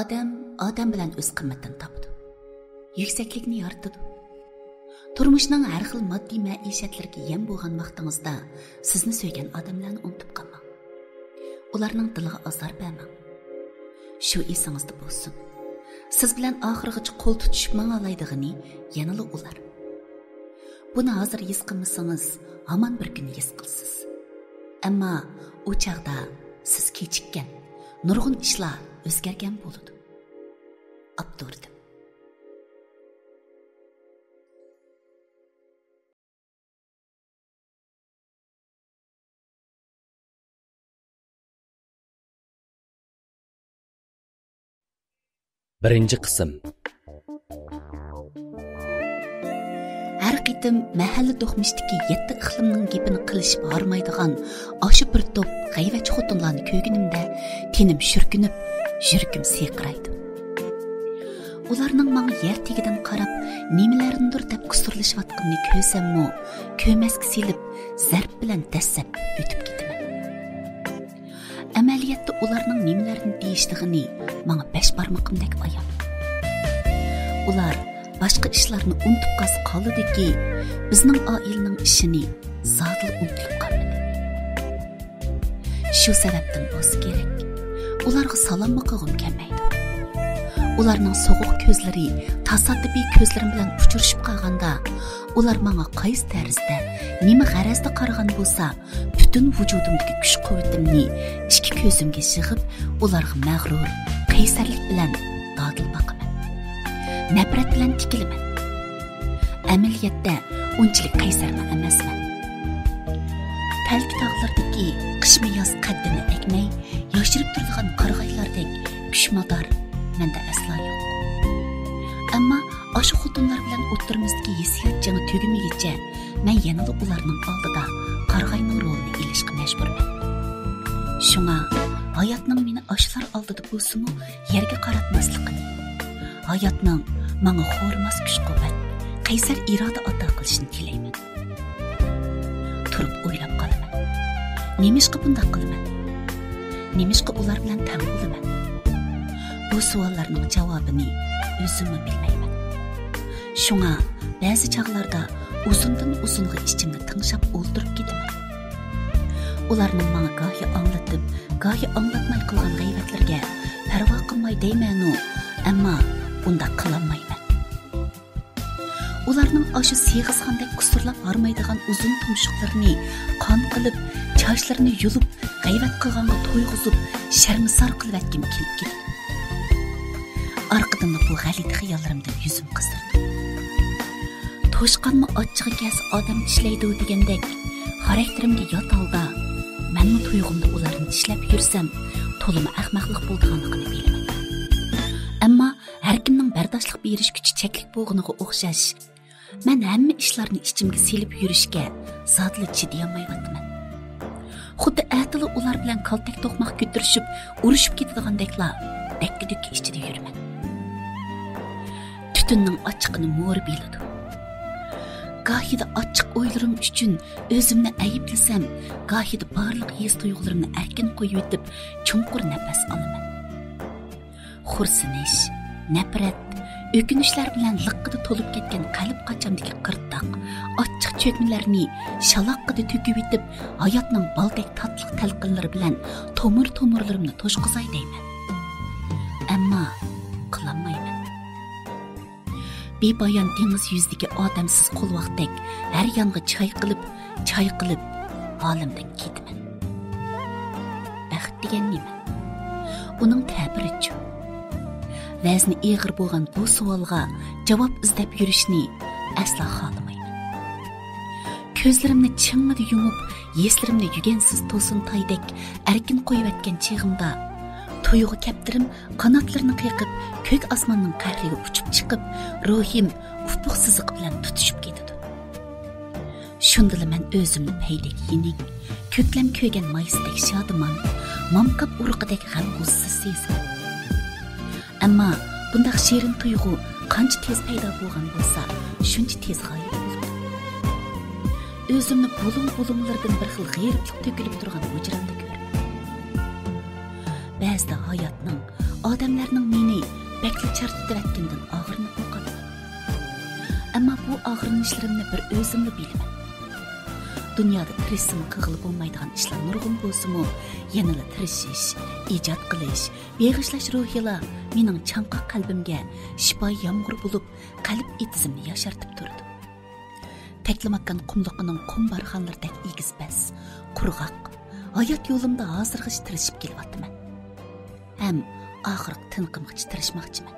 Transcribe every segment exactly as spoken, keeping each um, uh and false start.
ئادەم ئادەم بىلەن ئۆز قىممىتىنى تاپىدۇ. يۈكسەكلىكنى يارىتىدۇ. تۇرمۇشنىڭ ھەر خىل ماددىي مەئىشەتلىرىگە يەم بولغان ۋاقتىڭىزدا سىزنى سۆيگەن ئادەملەرنى ئۇنتۇپ قالماڭ. ئۇلارنىڭ دىلىغا ئازار بەرمەڭ. شۇ ئېسىڭىزدە بولسۇن. سىز بىلەن ئاخىرغىچە قول تۇتۇشۇپ ماڭالايدىغىنى يەنىلا ئۇلار. بۇنى ھازىر ھېس قىلمىسىڭىز، ھامان بىر كۈنى ھېس قىلىسىز. ئەمما ئۇ چاغدا سىز كېچىككەن، نۇرغۇن ئىشلار ئۆزگەرگەن بولىدۇ. ئاپتوردىن. بىرىنچى قىسىم. ھەر قېتىم مەھەللە دوقمۇشىدىكى يەتتە ئىقلىمنىڭ گېپىنى قىلىشىپ ھارمايدىغان ئاشۇ بىر توپ غەيۋەتچى خوتۇنلارنى كۆرگىنىمدە، تېنىم شۈركۈنۈپ، يۈرىكىم سىرقىرايدۇ. ئۇلارنىڭ ماڭا يەر تېگىدىن قاراپ، نېمىلەرنىدۇر دەپ قۇسۇرلىشىۋاتقىنىنى كۆرسەممۇ، كۆرمەسكە سېلىپ، زەرب بىلەن دەسسەپ ئۆتۈپ كېتىمەن. ئەمەلىيەتتە ئۇلارنىڭ نېمىلەرنى دېيىشىدىغىنى ماڭا بەش بارمىقىمدەك ئايان. ئۇلار باشقا ئىشلارنى ئۇنتۇپ قالسا قالىدۇكى، بىزنىڭ ئائىلىنىڭ ئىشىنى زادىلا ئۇنتۇپ قالمىدى. شۇ سەۋەبتىن بولسا كېرەك، ئۇلارغا سالاممۇ قىلغۇم كەلمەيدۇ. ئۇلارنىڭ سوغۇق كۆزلىرى تاسادىپىي كۆزلىرىم بىلەن ئۇچرىشىپ قالغاندا، ئۇلار ماڭا قايسى تەرزدە، نېمە غەرەزدە قارىغان بولسا، پۈتۈن ۋۇجۇدۇمدىكى كۈچ-قۇۋۋىتىمنى ئىككى كۆزۈمگە يىغىپ، ئۇلارغا مەغرۇر، قەيسەرلىك بىلەن دادىل باقىمەن. نەپرەت بىلەن تىكىلىمەن. ئەمەلىيەتتە ئۇنچىلىك قەيسەرمۇ ئەمەسمەن. پەلكە تاغلىرىدىكى قىشمۇ ياز قەددىنى ئەگمەي، ياشىرىپ تۇرىدىغان قارىغايلاردەك كۈچ-مادار مەندە ئەسلا يوق. ئەمما ئاشۇ خوتۇنلار بىلەن ئوتتۇرىمىزدىكى ھېسسىيات جېڭى تۈگىمىگىچە، مەن يەنىلا ئۇلارنىڭ ئالدىدا قارىغاينىڭ رولىنى ئېلىشقا مەجبۇرمەن. شۇڭا ھاياتنىڭ مېنى ئاشۇلار ئالدىدا بولسىمۇ يەرگە قاراتماسلىقىنى، ھاياتنىڭ ماڭا خورىماس كۈچ-قۇۋۋەت، قەيسەر ئىرادە ئاتا قىلىشىنى تىلەيمەن. تۇرۇپ ئويلاپ قالىمەن. نېمىشقا بۇنداق قىلىمەن؟ نېمىشقا ئۇلار بىلەن تەڭ بولىمەن؟ بۇ سوئاللارنىڭ جاۋابىنى ئۆزۈممۇ بىلمەيمەن. شۇڭا بەزى چاغلاردا ئۇزۇندىن ئۇزۇنغا ئىچىمدە تىڭشاپ ئولتۇرۇپ كېتىمەن. ئۇلارنىڭ ماڭا گاھى ئاڭلىتىپ، گاھى ئاڭلاتماي قىلغان غەيۋەتلىرىگە پەرۋا قىلماي دەيمەنۇ، ئەمما ئۇنداق قىلالمايمەن. ئۇلارنىڭ ئاشۇ سېغىزخاندەك قۇسۇرلاپ ھارمايدىغان ئۇزۇن تۇمشۇقلىرىنى قان قىلىپ، چاچلىرىنى يۇلۇپ، غەيۋەت قىلغانغا تويغۇزۇپ، شەرمىسار قىلىۋەتكۈم كېلىپ كېتىدۇ. ئارقىدىنلا بۇ غەلىتە خىياللىرىمدىن يۈزۈم قىزىرىدۇ. توشقانمۇ ئاچچىقى كەلسە ئادەم چىشلەيدۇ دېگەندەك، خاراكتېرىمگە يات ھالدا مەنمۇ تۇيغۇمدا ئۇلارنى چىشلەپ يۈرسەم، تولىمۇ ئەخمەقلىق بولىدىغانلىقىنى بىلىمەن. ئەمما ھەركىمنىڭ بەرداشلىق بېرىش كۈچى چەكلىك بولغىنىغا ئوخشاش، مەن ھەممە ئىشلارنى ئىچىمگە سېلىپ يۈرۈشكە زادىلا چىدىيالمايۋاتىمەن. خۇددى ئەتىلا ئۇلار بىلەن كالتەك توقماق كۆتۈرۈشۈپ، ئۇرۇشۇپ كېتىدىغاندەكلا دەككە-دۈككە ئىچىدە يۈرىمەن. تۈتۈننىڭ ئاچچىقىنى مورا بىلىدۇ. گاھىدا ئاچچىق ئويلىرىم ئۈچۈن ئۆزۈمنى ئەيىبلىسەم، گاھىدا بارلىق ھېس-تۇيغۇلىرىمنى ئەركىن قويۇۋېتىپ، چوڭقۇر نەپەس ئالىمەن. خورسىنىش، نەپرەت، ئۆكۈنۈشلەر بىلەن لىققىدە تولۇپ كەتكەن قەلب قاچامدىكى قىرتاق، ئاچچىق چۆكمىلەرنى شالاققىدە تۆكۈۋېتىپ، ھاياتنىڭ بالدەك تاتلىق تەلقىنلىرى بىلەن تومۇر-تومۇرلىرىمنى توشقۇزاي دەيمەن. ئەمما قىلالمايمەن. بىپايان دېڭىز يۈزىدىكى ئادەمسىز قولۋاقتەك ھەر يانغا چايقىلىپ، چايقىلىپ، ھالىمدىن كېتىمەن. بەخت دېگەن نېمە؟ ئۇنىڭ تەبىرىچۇ؟ ۋەزنى ئېغىر بولغان بۇ سوئالغا جاۋاب ئىزدەپ يۈرۈشنى ئەسلا خالىمايمەن. كۆزلىرىمنى چىڭڭىدە يۇمۇپ، ھېسلىرىمنى يۈگەنسىز توسۇن تايدەك ئەركىن قويۇۋەتكەن چېغىمدا، تۇيغۇ كەپتىرىم قاناتلىرىنى قېقىپ، كۆك ئاسماننىڭ قەھرىگە ئۇچۇپ چىقىپ، روھىم ئۇپۇق سىزىقى بىلەن تۇتىشىپ كېتىدۇ. شۇندىلا مەن ئۆزۈمنى پەيدەك يېنىك، كۆكلەم كۆرگەن مايسىدەك شادىمان، مامكاپ ئۇرۇقىدەك غەم-غۇسسە سېزىمەن. ئەمما بۇنداق شېرىن تۇيغۇ قانچە تېز پەيدا بولغان بولسا، شۇنچە تېز غايىب بولىدۇ. ئۆزۈمنى بۇلۇڭ-بۇلۇڭلىرىدىن بىر خىل غېرىبلىق تۆكۈلۈپ تۇرغان ھۇجرامدا كۆرىمەن. بەزىدە ھاياتنىڭ ئادەملەرنىڭ مېنى بەكلا چارچىتىۋەتكىنىدىن ئاغرىنىپمۇ قالىمەن. ئەمما بۇ ئاغرىنىشلىرىمنى بىر ئۆزۈملا بىلىمەن. دۇنيادا تىرىشسىمۇ قىلغىلى بولمايدىغان ئىشلار نۇرغۇن بولسىمۇ، يەنىلا تىرىشىش، ئىجاد قىلىش، بېغىشلاش روھىلا مېنىڭ چاڭقاق قەلبىمگە شىپا يامغۇرى بولۇپ، قەلب ئېتىزىمنى ياشارتىپ تۇرىدۇ. تەكلىماكان قۇملۇقىنىڭ قۇم بارخانلىرىدەك ئېگىز-پەس، قۇرغاق، ھايات يولۇمدا ھازىرغىچە تىرىشىپ كېلىۋاتىمەن. ھەم ئاخىرقى تىنىقىمغىچە تىرىشماقچىمەن.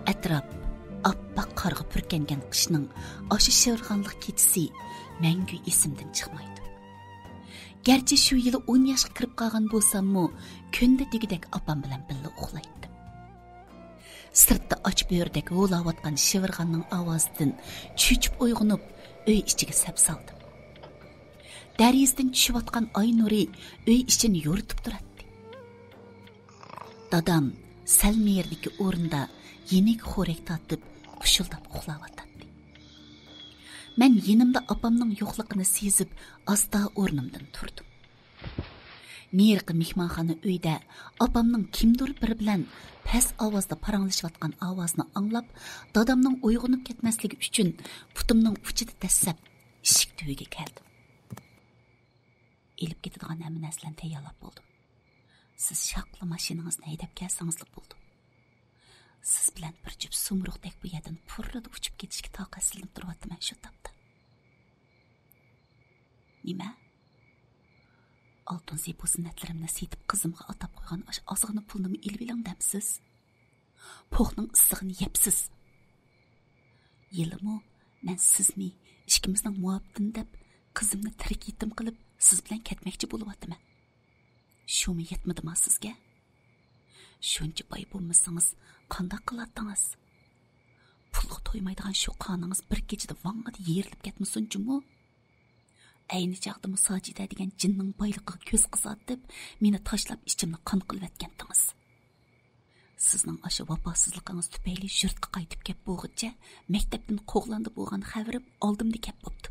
ئەتراپ ئاپئاق قارغا پۈركەنگەن قىشنىڭ ئاشۇ شىۋىرغانلىق كېچىسى مەڭگۈ ئېسىمدىن چىقمايدۇ. گەرچە شۇ يىلى ئون ياشقا كىرىپ قالغان بولساممۇ، كۈندە دېگۈدەك ئاپام بىلەن بىللە ئۇخلايتتىم. سىرتتا ئاچ بۆرىدەك ھۇۋلاۋاتقان شىۋىرغاننىڭ ئاۋازىدىن چۆچۈپ ئويغىنىپ، ئۆي ئىچىگە سەپسالدىم. دەرىزىدىن چۈشۈۋاتقان ئاي نۇرى ئۆي ئىچىنى يورۇتۇپ تۇراتتى. دادام سەل نېرىدىكى ئورۇندا يېنىك خورەك تارتىپ، خۇشۇلداپ ئۇخلاۋاتاتتى. مەن يېنىمدا ئاپامنىڭ يوقلۇقىنى سېزىپ، ئاستا ئورنۇمدىن تۇردۇم. نېرىقى مېھمانخانا ئۆيدە ئاپامنىڭ كىمدۇر بىرى بىلەن پەس ئاۋازدا پاراڭلىشىۋاتقان ئاۋازىنى ئاڭلاپ، دادامنىڭ ئويغىنىپ كەتمەسلىكى ئۈچۈن پۇتۇمنىڭ ئۇچىدا دەسسەپ ئىشىك تۈۋىگە كەلدىم. ئېلىپ كېتىدىغان ھەممە نەرسىلەرنى تەييارلاپ بولدۇم. سىز شاقلا ماشىنىڭىزنى ھەيدەپ كەلسىڭىزلا بولىدۇ. سىز بىلەن بىر جۈپ سۇمرۇغدەك بۇ يەردىن پۇررىدە ئۇچۇپ كېتىشكە تاقەتسىزلىنىپ تۇرۇۋاتىمەن شۇ تاپتا. نېمە؟ ئالتۇن زىبۇ زىننەتلىرىمنى سېتىپ، قىزىمغا ئاتاپ قويغان ئاشۇ ئازغىنە پۇلنىمۇ ئېلىۋېلىڭ دەمسىز؟ پوخنىڭ ئىسسىقىنى يەپسىز. ھېلىمۇ مەن سىزنى ئىككىمىزنىڭ مۇھەببىتىنى دەپ، قىزىمنى تىرىك يېتىم قىلىپ، سىز بىلەن كەتمەكچى بولۇۋاتىمەن. شۇمۇ يەتمىدىما سىزگە؟ شۇنچە باي بولمىسىڭىز، قانداق قىلاتتىڭىز؟ پۇلغا تويمايدىغان شۇ قانىڭىز بىر كېچىدە ۋاڭڭىدە يېرىلىپ كەتمىسۇن جۇمۇ؟ ئەينى چاغدىمۇ ساجىدە دېگەن جىننىڭ بايلىقىغا كۆز قىزارتىپ، مېنى تاشلاپ ئىچىمنى قان قىلىۋەتكەنتىڭىز. سىزنىڭ ئاشۇ ۋاپاسىزلىقىڭىز تۈپەيلى يۇرتقا قايتىپ كەپ بولغۇچە، مەكتەپتىن قوغلاندى بولغان خەۋىرىم ئالدىمدا كەپ بوپتۇ.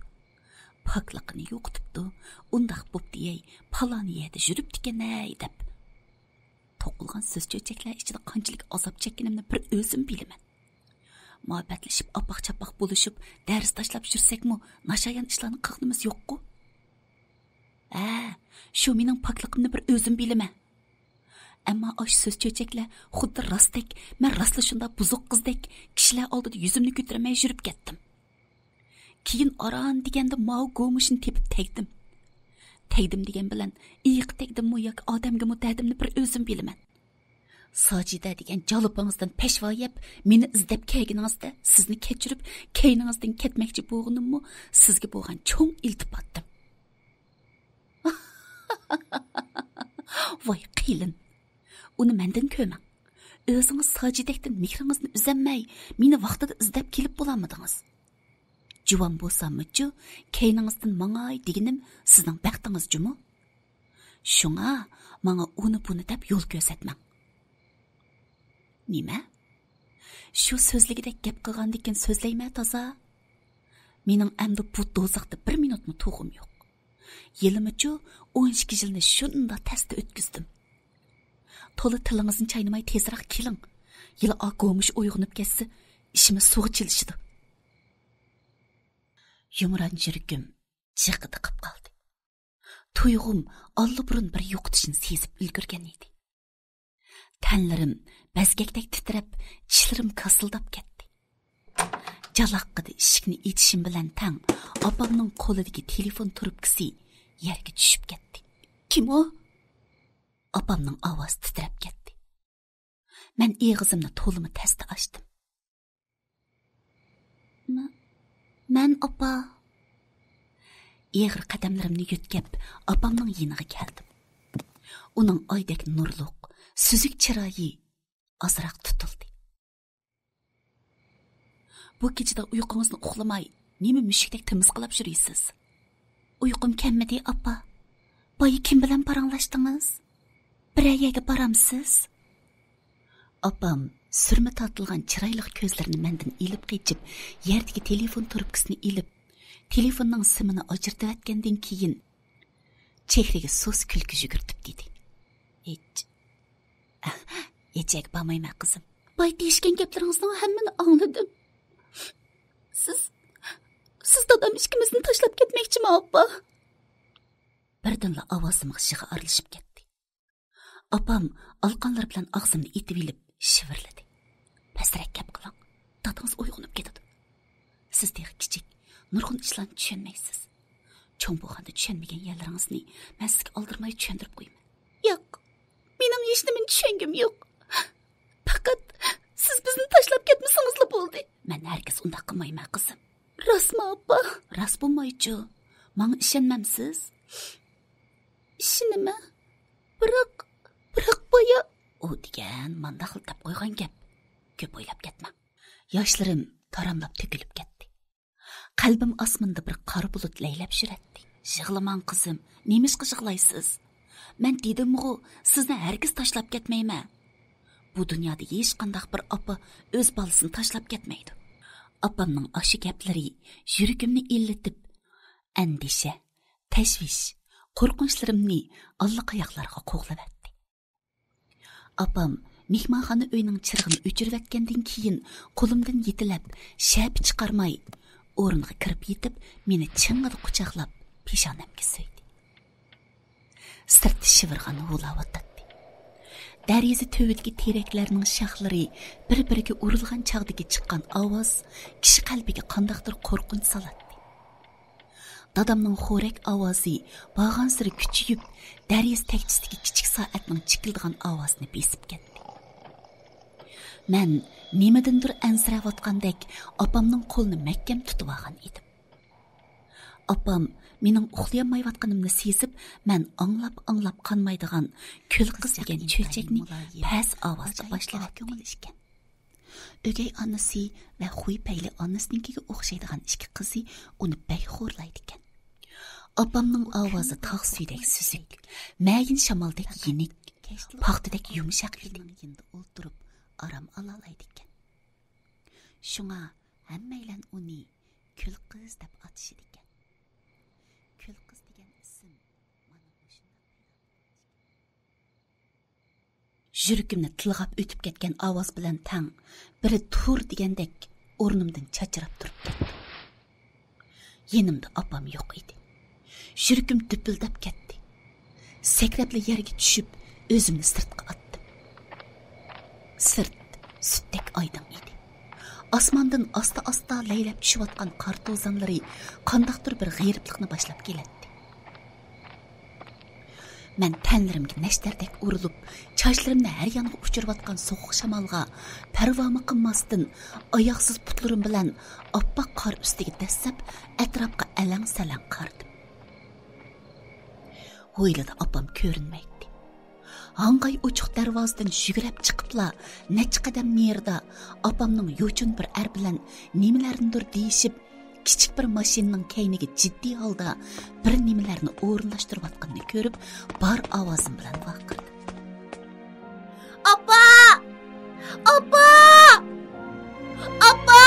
پاكلىقىنى يوقىتىپتۇ، ئۇنداق بوپتۇ يەي، پالان يەردە يۈرۈپتىكەن ھەي دەپ. توقۇلغان سۆز چۆچەكلەر ئىچىدە قانچىلىك ئازاب چەككىنىمنى بىر ئۆزۈم بىلىمەن. مۇھەببەتلىشىپ، ئاپاق-چاپاق بولۇشۇپ، دەرس تاشلاپ يۈرسەكمۇ، ناشايان ئىشلارنى قىلغىنىمىز يوققۇ؟ ھە، شۇ مېنىڭ پاكلىقىمنى بىر ئۆزۈم بىلىمەن. ئەمما ئاشۇ سۆز چۆچەكلەر خۇددى راستتەك، مەن راستلا شۇنداق بۇزۇق قىزدەك، كىشىلەر ئالدىدا يۈزۈمنى كۆتۈرمەي يۈرۈپ كەتتىم. كېيىن ئاران دېگەندە ماۋۇ گومۇشنى تېپىپ تەگدىم. تەگدىم دېگەن بىلەن، ئېيىققا تەگدىممۇ ياكى ئادەمگىمۇ تەگدىمنى بىر ئۆزۈم بىلىمەن. ساجىدە دېگەن جالىپىڭىزدىن پەشۋا يەپ، مېنى ئىزدەپ كەلگىنىڭىزدە، سىزنى كەچۈرۈپ، كەينىڭىزدىن كەتمەكچى بولغىنىممۇ سىزگە بولغان چوڭ ئىلتىپاتتىم. ۋاي قېلىن! ئۇنى مەندىن كۆرمەڭ. ئۆزىڭىز ساجىدەكتىن مېھرىڭىزنى ئۈزەلمەي، مېنى ۋاقتىدا ئىزدەپ كېلىپ بولالمىدىڭىز. جۇۋان بولساممۇچۇ، كەينىڭىزدىن ماڭاي دېگىنىم سىزنىڭ بەختىڭىز جۇمۇ. شۇڭا ماڭا ئۇنى-بۇنى دەپ يول كۆرسەتمەڭ. نېمە؟ شۇ سۆزلىگۈدەك گەپ قىلغاندىكىن سۆزلەيمەن تازا. مېنىڭ ئەمدى بۇ دوزاختا بىر مىنۇتمۇ تۇغۇم يوق. ھېلىمۇچۇ ئون ئىككى يىلنى شۇنداق تەستە ئۆتكۈزدۈم. تولا تىلىڭىزنى چاينىماي تېزراق كېلىڭ. ھېلى ئا گومۇش ئويغىنىپ كەتسە، ئىشىمىز سۇغا چىلىشىدۇ. يۇمران يۈرىكىم جىغىدە قىپ قالدى. تۇيغۇم ئاللىبۇرۇن بىر يوقىتىشنى سېزىپ ئۈلگۈرگەن ئىدى. تەنلىرىم بەزگەكتەك تىترەپ، چىشلىرىم كاسىلداپ كەتتى. جالاققىدە ئىشىكنى ئېچىشىم بىلەن تەڭ ئاپامنىڭ قولىدىكى تېلېفون تۇرۇپكىسى يەرگە چۈشۈپ كەتتى. كىم ئۇ؟ ئاپامنىڭ ئاۋازى تىترەپ كەتتى. مەن ئېغىزىمنى تولىمۇ تەستە ئاچتىم. مە-، مەن، ئاپا. ئېغىر قەدەملىرىمنى يۆتكەپ، ئاپامنىڭ يېنىغا كەلدىم. ئۇنىڭ ئايدەك نۇرلۇق، سۈزۈك چىرايى ئازراق تۇتۇلدى. بۇ كېچىدە ئۇيقۇڭىزنى ئۇخلىماي، نېمە مۈشۈكتەك تىمىسقىلاپ يۈرىسىز؟ ئۇيقۇم كەلمىدى، ئاپا. بايا كىم بىلەن پاراڭلاشتىڭىز؟ بىرەر يەرگە بارامسىز؟ ئاپام سۈرمە تارتىلغان چىرايلىق كۆزلىرىنى مەندىن ئېلىپ قېچىپ، يەردىكى تېلېفون تۇرۇپكىسىنى ئېلىپ، تېلېفوننىڭ سىمىنى ئاجرىتىۋەتكەندىن كېيىن، چېھرىگە سۇس كۈلكە يۈگۈرتۈپ دېدى: ھېچ. ھېچ يەرگە بارمايمەن، قىزىم. بايا دېيىشكەن گەپلىرىڭىزنىڭ ھەممىنى ئاڭلىدىم. سىز، سىز دادام ئىككىمىزنى تاشلاپ كەتمەكچىمۇ، ئاپا؟ بىردىنلا ئاۋازىمغا يىغا ئارىلىشىپ كەتتى. ئاپام ئالىقانلىرى بىلەن ئاغزىمنى ئېتىۋېلىپ شىۋىرلىدى. پەسرەك گەپ قىلىڭ. دادىڭىز ئويغىنىپ كېتىدۇ. سىز تېخى كىچىك، نۇرغۇن ئىشلارنى چۈشەنمەيسىز. چوڭ بولغاندا چۈشەنمىگەن يەرلىرىڭىزنى مەن سىزگە ئالدىرىماي چۈشەندۈرۈپ قويىمەن. ياق، مېنىڭ ھېچنېمىنى چۈشەنگۈم يوق. پەقەت سىز بىزنى تاشلاپ كەتمىسىڭىزلا بولدى. مەن ھەرگىز ئۇنداق قىلمايمەن، قىزىم. راستمۇ، ئاپا؟ راست بولمايچۇ. ماڭا ئىشەنمەمسىز؟ ئىشىنىمەن. بىراق، بىراق بايا. ئۇ دېگەن مانداقلا دەپ قويغان گەپ. كۆپ ئويلاپ كەتمەڭ. ياشلىرىم تاراملاپ تۆكۈلۈپ كەتتى. قەلبىم ئاسمىنىدا بىر قارا بۇلۇت لەيلەپ يۈرەتتى. يىغلىماڭ، قىزىم، نېمىشقا يىغلايسىز؟ مەن دېدىمغۇ، سىزنى ھەرگىز تاشلاپ كەتمەيمەن. بۇ دۇنيادا ھېچقانداق بىر ئاپا ئۆز بالىسىنى تاشلاپ كەتمەيدۇ. ئاپامنىڭ ئاشۇ گەپلىرى يۈرىكىمنى ئىللىتىپ، ئەندىشە، تەشۋىش، قورقۇنچلىرىمنى ئاللىقاياقلارغا قوغلىۋەتتى. ئاپام مېھمانخانا ئۆينىڭ چىرىغىنى ئۆچۈرۈۋەتكەندىن كېيىن، قولۇمدىن يېتىلەپ، شەپە چىقارماي، ئورنىغا كىرىپ يېتىپ، مېنى چىڭڭىدە قۇچاقلاپ، پېشانەمگە سۆيدى. سىرتتا شىۋىرغان ھۇۋلاۋاتاتتى. دەرىزە تۈۋىدىكى تېرەكلەرنىڭ شاخلىرى بىر-بىرىگە ئۇرۇلغان چاغدىكى چىققان ئاۋاز كىشى قەلبىگە قانداقتۇر قورقۇنچ سالاتتى. دادامنىڭ خورەك ئاۋازى بارغانسېرى كۈچىيىپ، دەرىزە تەكچىسىدىكى كىچىك سائەتنىڭ چىكىلدىغان ئاۋازىنى بېسىپ كەتتى. مەن نېمىدىندۇر ئەنسىرەۋاتقاندەك ئاپامنىڭ قولىنى مەھكەم تۇتۇۋالغان ئىدىم. ئاپام مېنىڭ ئۇخلىيالمايۋاتقىنىمنى سېزىپ، مەن ئاڭلاپ-ئاڭلاپ قانمايدىغان كۈل قىز دېگەن چۆچەكنى پەس ئاۋازدا باشلاۋەتتى. ئۆگەي ئانىسى ۋە خۇيپەيلى ئانىسىنىڭكىگە ئوخشايدىغان ئىككى قىزى ئۇنى بەك خورلايدىكەن. ئاپامنىڭ ئاۋازى تاغ سۈيىدەك سۈزۈك، مەيىن شامالدەك يېنىك، پاختىدەك يۇمشاق ئىدى. يېنىدا ئولتۇرۇپ ئارام ئالالايدىكەن. شۇڭا ھەممەيلەن ئۇنى كۈل قىز دەپ ئاتىشىدىكەن. كۈل قىز دېگەن ئىسىم مانا مۇشۇنداق پەيدا بولغان ئىكەن. يۈرىكىمنى تىلغاپ ئۆتۈپ كەتكەن ئاۋاز بىلەن تەڭ بىرى تۇر دېگەندەك ئورنۇمدىن چاچراپ تۇرۇپ كەتتىم. يېنىمدا ئاپام يوق ئىدى. يۈرىكىم دۈپۈلدەپ كەتتى. سەكرەپلا يەرگە چۈشۈپ، ئۆزۈمنى سىرتقا ئاتتىم. سىرت سۈتتەك ئايدىڭ ئىدى. ئاسماندىن ئاستا-ئاستا لەيلەپ چۈشۈۋاتقان قار توزانلىرى قانداقتۇر بىر غېرىبلىقنى باشلاپ كېلەتتى. مەن تەنلىرىمگە نەشتەردەك ئۇرۇلۇپ، چاچلىرىمنى ھەر يانغا ئۇچۇرۇۋاتقان سوغۇق شامالغا پەرۋامۇ قىلماستىن، ئاياقسىز پۇتلىرىم بىلەن ئاپئاق قار ئۈستىگە دەسسەپ، ئەتراپقا ئەلەڭ-سەلەڭ قارىدىم. ھويلىدا ئاپام كۆرۈنمەيتتى. ھاڭغاي ئوچۇق دەرۋازىدىن يۈگۈرۈپ چىقىپلا، نەچچە قەدەم نېرىدا ئاپامنىڭ يوچۇن بىر ئەر بىلەن نېمىلەرنىدۇر دېيىشىپ، كىچىك بىر ماشىنىنىڭ كەينىگە جىددىي ھالدا بىر نېمىلەرنى ئورۇنلاشتۇرۇۋاتقىنىنى كۆرۈپ، بار ئاۋازىم بىلەن ۋارقىرىدىم. ئاپا! ئاپا! ئاپا!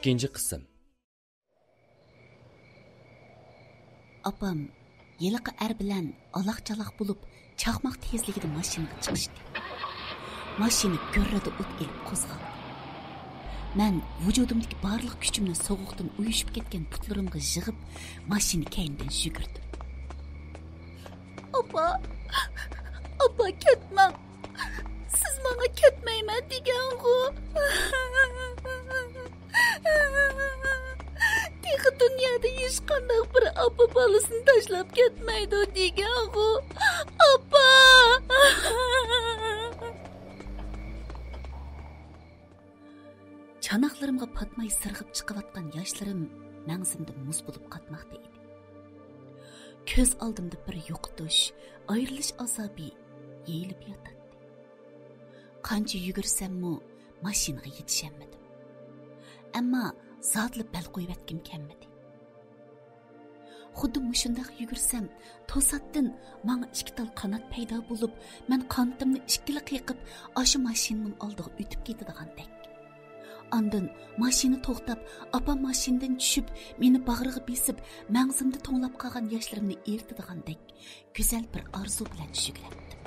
ئىككىنچى قىسىم. ئاپام ھېلىقى ئەر بىلەن ئالاق-چالاق بولۇپ، چاقماق تېزلىكىدە ماشىنىغا چىقىشتى. ماشىنا گۈررىدە ئوت ئېلىپ قوزغالدى. مەن ۋۇجۇدۇمدىكى بارلىق كۈچۈمنى سوغۇقتىن ئۇيۇشۇپ كەتكەن پۇتلىرىمغا يىغىپ، ماشىنا كەينىدىن يۈگۈردۈم. ئاپا، ئاپا، كەتمەڭ. سىز ماڭا كەتمەيمەن دېگەنغۇ. تېخى دۇنيادا ھېچقانداق بىر ئاپا بالىسىنى تاشلاپ كەتمەيدۇ دېگەنغۇ. ئاپا! چاناقلىرىمغا پاتماي سىرغىپ چىقىۋاتقان ياشلىرىم مەڭزىمدە مۇز بولۇپ قاتماقتا ئىدى. كۆز ئالدىمدا بىر يوقىتىش، ئايرىلىش ئازابى يېيىلىپ ياتاتتى. قانچە يۈگۈرسەممۇ ماشىنىغا يېتىشەلمىدىم. ئەمما زادىلا بەل قويۇۋەتكۈم كەلمىدى. خۇددى مۇشۇنداق يۈگۈرسەم، توساتتىن ماڭا ئىككى تال قانات پەيدا بولۇپ، مەن قانىتىمنى ئىككىلا قېقىپ، ئاشۇ ماشىنىنىڭ ئالدىغا ئۆتۈپ كېتىدىغاندەك. ئاندىن ماشىنا توختاپ، ئاپام ماشىنىدىن چۈشۈپ، مېنى باغرىغا بېسىپ، مەڭزىمدە توڭلاپ قالغان ياشلىرىمنى ئېرىتىدىغاندەك گۈزەل بىر ئارزۇ بىلەن يۈگۈرەتتىم.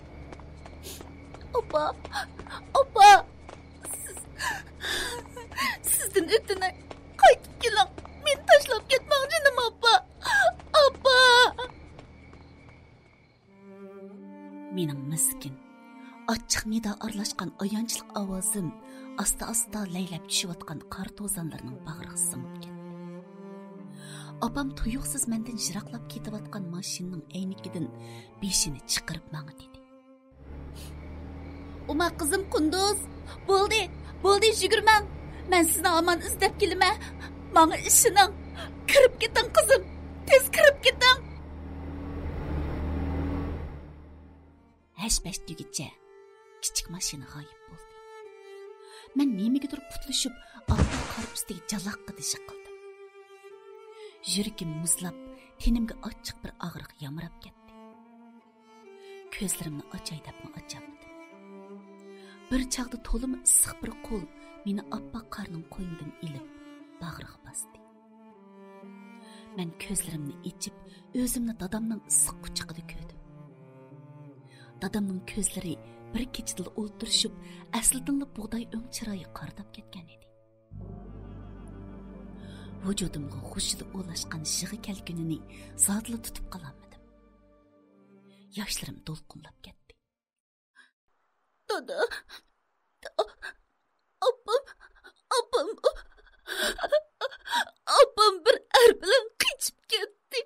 ئاپا، ئاپا، سىز، سىزدىن ئۆتۈنەي، قايتىپ كېلىڭ، مېنى تاشلاپ كەتمەڭ، جېنىم ئاپا، ئاپا. مېنىڭ مىسكىن، ئاچچىق نىدا ئارىلاشقان ئايانچلىق ئاۋازىم ئاستا-ئاستا لەيلەپ چۈشۈۋاتقان قار توزانلىرىنىڭ باغرىغا سىڭىپ كەتتى. ئاپام تۇيۇقسىز مەندىن يىراقلاپ كېتىۋاتقان ماشىنىنىڭ ئەينىكىدىن بېشىنى چىقىرىپ ماڭا دېدى. ئۇما قىزىم قۇندۇز، بولدى، بولدى، يۈگۈرمەڭ. مەن سىزنى ھامان ئىزدەپ كېلىمەن. ماڭا ئىشىنىڭ. كىرىپ كېتىڭ قىزىم، تېز كىرىپ كېتىڭ. ھەش-پەش دېگۈچە كىچىك ماشىنا غايىب بولدى. مەن نېمىگىدۇر پۇتلىشىپ، ئاپتاپ قار ئۈستىگە جالاققىدە يىقىلدىم. يۈرىكىم مۇزلاپ، تېنىمگە ئاچچىق بىر ئاغرىق يامراپ كەتتى. كۆزلىرىمنى ئاچاي دەپمۇ ئاچالمىدىم. بىر چاغدا تولىمۇ ئىسسىق بىر قول مېنى ئاپئاق قارنىڭ قوينىدىن ئېلىپ، باغرىغا باستى. مەن كۆزلىرىمنى ئېچىپ، ئۆزۈمنى دادامنىڭ ئىسسىق قۇچىقىدا كۆردۈم. دادامنىڭ كۆزلىرى بىر كېچىدىلا ئولتۇرۇشۇپ، ئەسلىدىنلا بۇغداي ئۆڭ چىرايى قارىداپ كەتكەن ئىدى. ۋۇجۇدۇمغا غۇژژىدە ئولاشقان يىغا كەلكۈنىنى زادىلا تۇتۇپ قالالمىدىم. ياشلىرىم دولقۇنلاپ كەتتى. دادا، ئاپام، ئاپام، ئاپام بىر ئەر بىلەن قېچىپ كەتتى.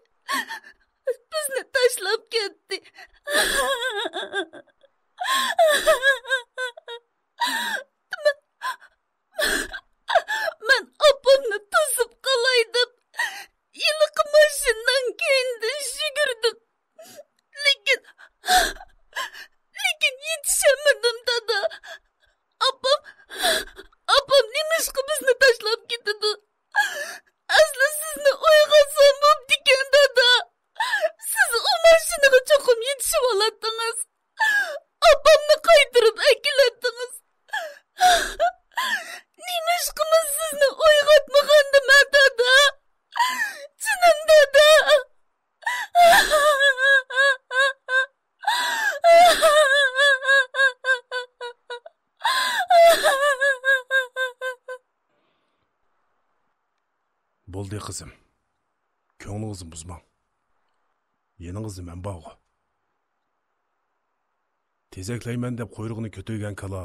بىزنى تاشلاپ كەتتى. مەن، مەن ئاپامنى توسۇپ قالاي دەپ، ھېلىقى ماشىنىنىڭ كەينىدىن يۈگۈردۈم. لېكىن، لېكىن يېتىشەلمىدىم، دادا. ئاپام، ئاپام نېمىشقا بىزنى تاشلاپ كېتىدۇ؟ ئەسلى سىزنى ئويغاتسام بوپتىكەن، دادا. سىز ئۇ ماشىنىغا چوقۇم يېتىشىۋالاتتىڭىز. ئاپامنى قايتۇرۇپ ئەكېلەتتىڭىز. نېمىشقىمۇ سىزنى ئويغاتمىغاندىم، ھە، دادا؟ جېنىم دادا! بولدى، قىزىم. كۆڭلىڭىزنى بۇزماڭ. يېنىڭىزدا مەن بارغۇ. تېزەكلەيمەن دەپ قۇيرۇقىنى كۆتۈرگەن كالا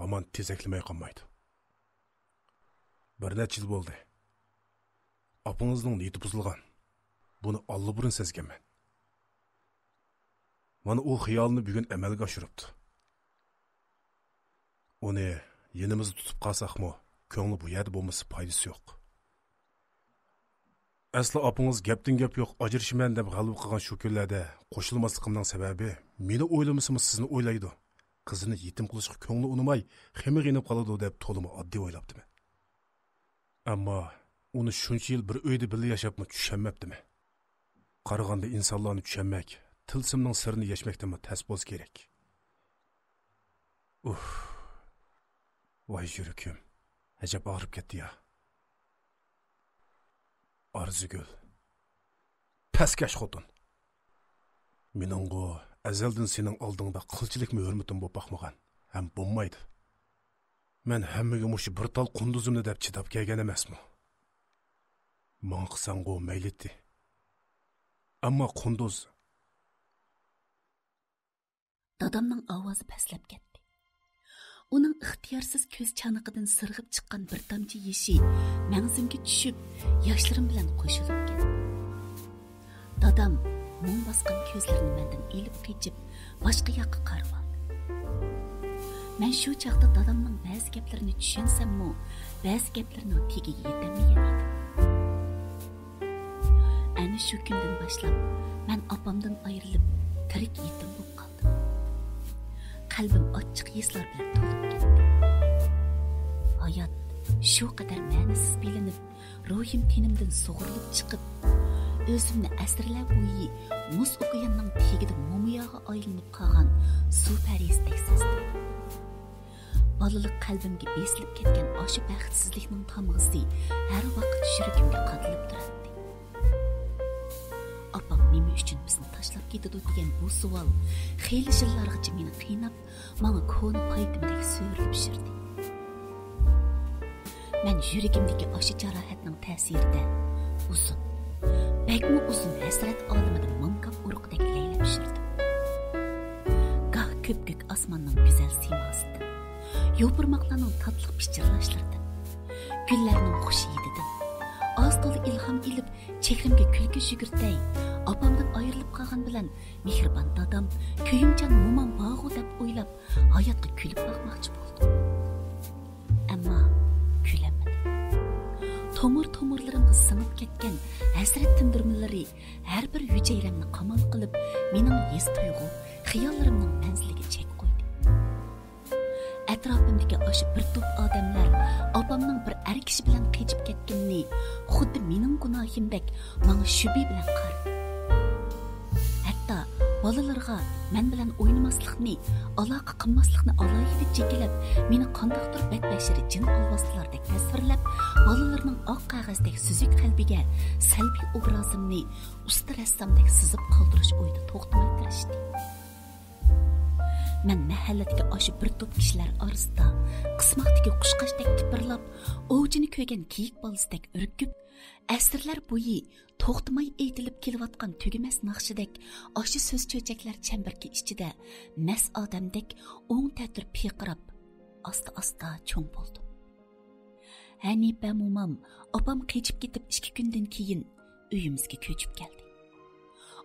ھامان تېزەكلىمەي قالمايدۇ. بىر نەچچە يىل بولدى. ئاپىڭىزنىڭ نىيىتى بۇزۇلغان. بۇنى ئاللىبۇرۇن سەزگەنمەن. مانا ئۇ خىيالىنى بۈگۈن ئەمەلگە ئاشۇرۇپتۇ. ئۇنى يېنىمىزدا تۇتۇپ قالساقمۇ، كۆڭلى بۇ يەردە بولمىسا پايدىسى يوق. ئەسلى ئاپىڭىز گەپتىن گەپ يوق، ئاجرىشىمەن دەپ غەلۋە قىلغان شۇ كۈنلەردە قوشۇلماسلىقىمنىڭ سەۋەبى، مېنى ئويلىمىسىمۇ سىزنى ئويلايدۇ. قىزىنى يېتىم قىلىشقا كۆڭلى ئۇنىماي، خېمىرغا يېنىپ قالىدۇ دەپ تولىمۇ ئاددىي ئويلاپتىمەن. ئەمما ئۇنى شۇنچە يىل بىر ئۆيدە بىللە ياشاپمۇ چۈشەنمەپتىمەن. قارىغاندا ئىنسانلارنى چۈشەنمەك، تىلسىمنىڭ سىرىنى يەشمەكتىنمۇ تەس بولسا كېرەك. ئۇھ. ۋاي يۈرىكىم. ئەجەب ئاغرىپ كەتتى يا. ئارزۇگۈل. پەسكەش خوتۇن. مېنىڭغۇ ئەزەلدىن سېنىڭ ئالدىڭدا قىلچىلىكمۇ ھۆرمىتىم بولۇپ باقمىغان. ھەم بولمايدۇ. مەن ھەممىگە مۇشۇ بىر تال قۇندۇزۇمنى دەپ چىداپ كەلگەن ئەمەسمۇ؟ ماڭا قىلساڭغۇ مەيلىتى. ئەمما قۇندۇز. دادامنىڭ ئاۋازى پەسلەپ كەتتى. ئۇنىڭ ئىختىيارسىز كۆز چانىقىدىن سىرغىپ چىققان بىر تامچە يېشى مەڭزىمگە چۈشۈپ، ياشلىرىم بىلەن قوشۇلۇپ كەتتى. دادام مۇڭ باسقان كۆزلىرىنى مەندىن ئېلىپ قېچىپ، باشقا ياققا قارىۋالدى. مەن شۇ چاغدا دادامنىڭ بەزى گەپلىرىنى چۈشەنسەممۇ، بەزى گەپلىرىنىڭ تېگىگە يېتەلمىگەن ئىدىم. ئەنە شۇ كۈندىن باشلاپ مەن ئاپامدىن ئايرىلىپ، تىرىك يېتىم بولۇپ قالدىم. قەلبىم ئاچچىق ھېسلار بىلەن تولۇپ كەتتى. ھايات شۇ قەدەر مەنىسىز بىلىنىپ، روھىم تېنىمدىن سۇغۇرۇلۇپ چىقىپ، ئۆزۈمنى ئەسىرلەر بويى مۇز ئوكياننىڭ تېگىدە مومىياغا ئايلىنىپ قالغان سۇ پەرىسىدەك سەزدىم. بالىلىق قەلبىمگە بېسىلىپ كەتكەن ئاشۇ بەختسىزلىكنىڭ تامغىسى ھەر ۋاقىت يۈرىكىمگە قادىلىپ تۇراتتى. ئاپام نېمە ئۈچۈن بىزنى تاشلاپ كېتىدۇ دېگەن بۇ سوئال خېلى يىللارغىچە مېنى قىيناپ، ماڭا كونا پايتىمدەك سۆرىلىپ يۈردى. مەن يۈرىكىمدىكى ئاشۇ جاراھەتنىڭ تەسىرىدە ئۇزۇن، بەكمۇ ئۇزۇن ھەسرەت ئالىمىدا ماڭكاپ ئۇرۇقىدەك لەيلەپ يۈردۈم. گاھ كۆپكۆك ئاسماننىڭ گۈزەل سىيماسىدىن، يوپۇرماقلارنىڭ تاتلىق پىچىرلاشلىرىدىن، گۈللەرنىڭ خۇش ھىدىدىن ئاز تولا ئىلھام ئېلىپ، چېھرىمگە كۈلكە يۈگۈرتەي، ئاپامدىن ئايرىلىپ قالغان بىلەن مېھرىبان دادام، كۆيۈمچان مومام بارغۇ دەپ ئويلاپ، ھاياتقا كۈلۈپ باقماقچى بولدۇم. ئەمما كۈلەلمىدىم. تومۇر-تومۇرلىرىمغا سىڭىپ كەتكەن ھەسرەت تىندۇرمىلىرى ھەر بىر ھۈجەيرەمنى قامال قىلىپ، مېنىڭ ھېس-تۇيغۇ، خىياللىرىمنىڭ مەنزىلىگە چەك قويدى. ئەتراپىمدىكى ئاشۇ بىر توپ ئادەملەر ئاپامنىڭ بىر ئەر كىشى بىلەن قېچىپ كەتكىنىنى خۇددى مېنىڭ گۇناھىمدەك ماڭا شۈبھە بىلەن قارىدى. ھەتتا بالىلىرىغا مەن بىلەن ئوينىماسلىقنى، ئالاقە قىلماسلىقنى ئالاھىدە جېكىلەپ، مېنى قانداقتۇر بەتبەشىرە جىن ئالۋاستىلاردەك تەسۋىرلەپ، بالىلىرىنىڭ ئاق قەغەزدەك سۈزۈك قەلبىگە سەلبىي ئوبرازىمنى ئۇستا رەسسامدەك سىزىپ قالدۇرۇش ئويىدا توختىماي تىرىشتى. مەن مەھەللىدىكى ئاشۇ بىر توپ كىشىلەر ئارىسىدا قىسماقتىكى قۇشقاچتەك تىپىرلاپ، ئوۋچىنى كۆرگەن كېيىك بالىسىدەك ئۈركۈپ، ئەسىرلەر بويى توختىماي ئېيتىلىپ كېلىۋاتقان تۈگىمەس ناخشىدەك ئاشۇ سۆز چۆچەكلەر چەمبىرىكى ئىچىدە مەس ئادەمدەك ئوڭ تەتۈر پىرقىراپ، ئاستا-ئاستا چوڭ بولدۇم. ھەنىپە مومام ئاپام قېچىپ كېتىپ ئىككى كۈندىن كېيىن ئۆيىمىزگە كۆچۈپ كەلدى.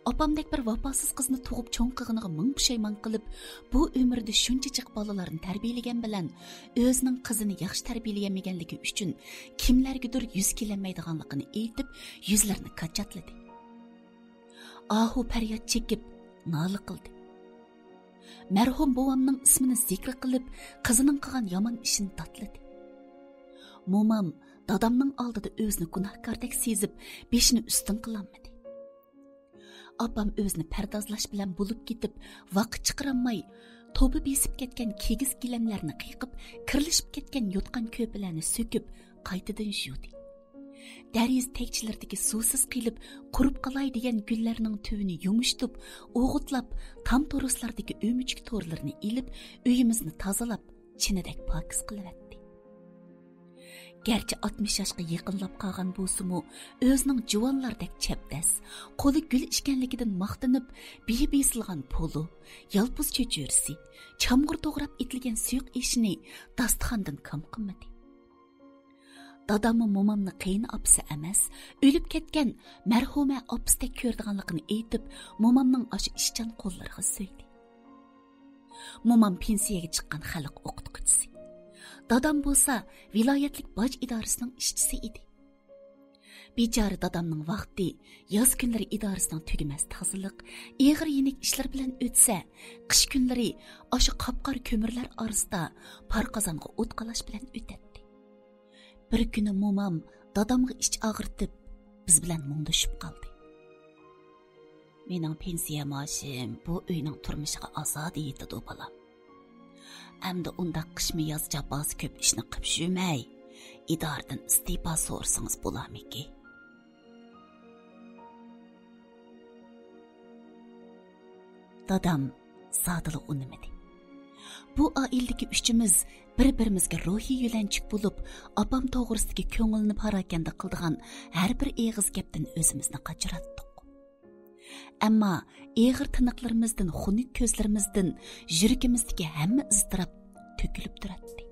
ئاپامدەك بىر ۋاپاسىز قىزنى تۇغۇپ چوڭ قىلغىنىغا مىڭ پۇشايمان قىلىپ، بۇ ئۆمرىدە شۇنچىچىك بالىلارنى تەربىيەلىگەن بىلەن ئۆزىنىڭ قىزىنى ياخشى تەربىيەلىيەلمىگەنلىكى ئۈچۈن كىملەرگىدۇر يۈز كېلەلمەيدىغانلىقىنى ئېيتىپ، يۈزلىرىنى كاچاتلىدى. ئاھۇ پەرياد چېكىپ نالە قىلدى. مەرھۇم بوۋامنىڭ ئىسمىنى زىكرى قىلىپ، قىزىنىڭ قىلغان يامان ئىشىنى داتلىدى. مومام دادامنىڭ ئالدىدا ئۆزىنى گۇناھكاردەك سېزىپ، بېشىنى ئۈستۈن قىلالمىدى. ئاپام ئۆزىنى پەردازلاش بىلەن بولۇپ كېتىپ، ۋاقىت چىقىرالماي، توپا بېسىپ كەتكەن كىگىز گىلەملەرنى قېقىپ، كىرلىشىپ كەتكەن يوتقان كۆرپىلەرنى سۆكۈپ، قايتىدىن يۇدى. دېرىزە تەكچىلىرىدىكى سۇسىز قېلىپ، قۇرۇپ قالاي دېگەن گۈللەرنىڭ تۈۋىنى يۇمشىتىپ، ئوغۇتلاپ، تام تورۇسلاردىكى ئۆمۈچۈك تورلىرىنى ئېلىپ، ئۆيىمىزنى تازىلاپ، چىنىدەك پاكىز قىلىۋەتتى. گەرچە ئاتمىش ياشقا يېقىنلاپ قالغان بولسىمۇ، ئۆزىنىڭ جۇۋانلاردەك چەبدەس، قولى گۈل ئىكەنلىكىدىن ماختىنىپ، بىيى بېسىلغان پولۇ، يالپۇز چۆچۈرىسى، چامغۇر توغراپ ئېتىلگەن سۇيۇق ئېشىنى داستىخاندىن كام قىلمىدى. داداممۇ مومامنى قېيىن ئاپىسى ئەمەس، ئۆلۈپ كەتكەن مەرھۇمە ئاپىسىدەك كۆرىدىغانلىقىنى ئېيتىپ، مومامنىڭ ئاشۇ ئىشچان قوللىرىغا سۆيدى. مومام پېنسىيەگە چىققان خەلق ئوقۇتقۇچىسى. دادام بولسا ۋىلايەتلىك باج ئىدارىسىنىڭ ئىشچىسى ئىدى. بىچارە دادامنىڭ ۋاقتى ياز كۈنلىرى ئىدارىسىنىڭ تۈگىمەس تازىلىق، ئېغىر يېنىك ئىشلىرى بىلەن ئۆتسە، قىش كۈنلىرى ئاشۇ قاپقارا كۆمۈرلەر ئارىسىدا پار قازانغا ئوت قالاش بىلەن ئۆتەتتى. بىر كۈنى مومام دادامغا ئىچ ئاغرىتىپ، بىز بىلەن مۇڭدىشىپ قالدى. مېنىڭ پېنسىيە مائاشىم بۇ ئۆينىڭ تۇرمۇشىغا ئازادە يېتىدۇ، بالام. ئەمدى ئۇنداق قىشمۇ ياز جاپاسى كۆپ ئىشنى قىپ يۈرمەي، ئىدارىدىن ئىستېپا سورىسىڭىز بولارمىكى؟ دادام زادىلا ئۇنىمىدى. بۇ ئائىلىدىكى ئۈچىمىز بىر-بىرىمىزگە روھىي يۆلەنچۈك بولۇپ، ئاپام توغرىسىدىكى كۆڭۈلنى پاراكەندە قىلىدىغان ھەر بىر ئېغىز گەپتىن ئۆزىمىزنى قاچۇراتتۇق. ئەمما ئېغىر تىنىقلىرىمىزدىن، خۇنۈك كۆزلىرىمىزدىن يۈرىكىمىزدىكى ھەممە ئىزتىراپ تۆكۈلۈپ تۇراتتى.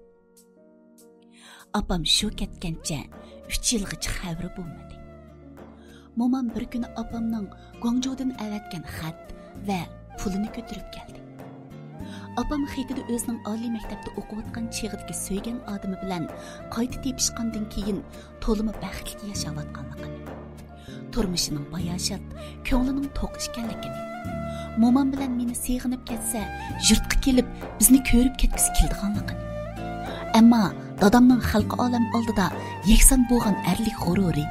ئاپام شۇ كەتكەنچە ئۈچ يىلغىچە خەۋىرى بولمىدى. مومام بىر كۈنى ئاپامنىڭ گۇاڭجۇدىن ئەۋەتكەن خەت ۋە پۇلىنى كۆتۈرۈپ كەلدى. ئاپام خېتىدە ئۆزىنىڭ ئالىي مەكتەپتە ئوقۇۋاتقان چېغىدىكى سۆيگەن ئادىمى بىلەن قايتا تېپىشقاندىن كېيىن تولىمۇ بەختلىك ياشاۋاتقانلىقىنى، تۇرمۇشىنىڭ باياشات، كۆڭلىنىڭ توق ئىكەنلىكىنى، مومام بىلەن مېنى سېغىنىپ كەتسە، يۇرتقا كېلىپ، بىزنى كۆرۈپ كەتكۈسى كېلىدىغانلىقىنى. ئەمما دادامنىڭ خەلقى ئالەم ئالدىدا يەكسان بولغان ئەرلىك غۇرۇرى،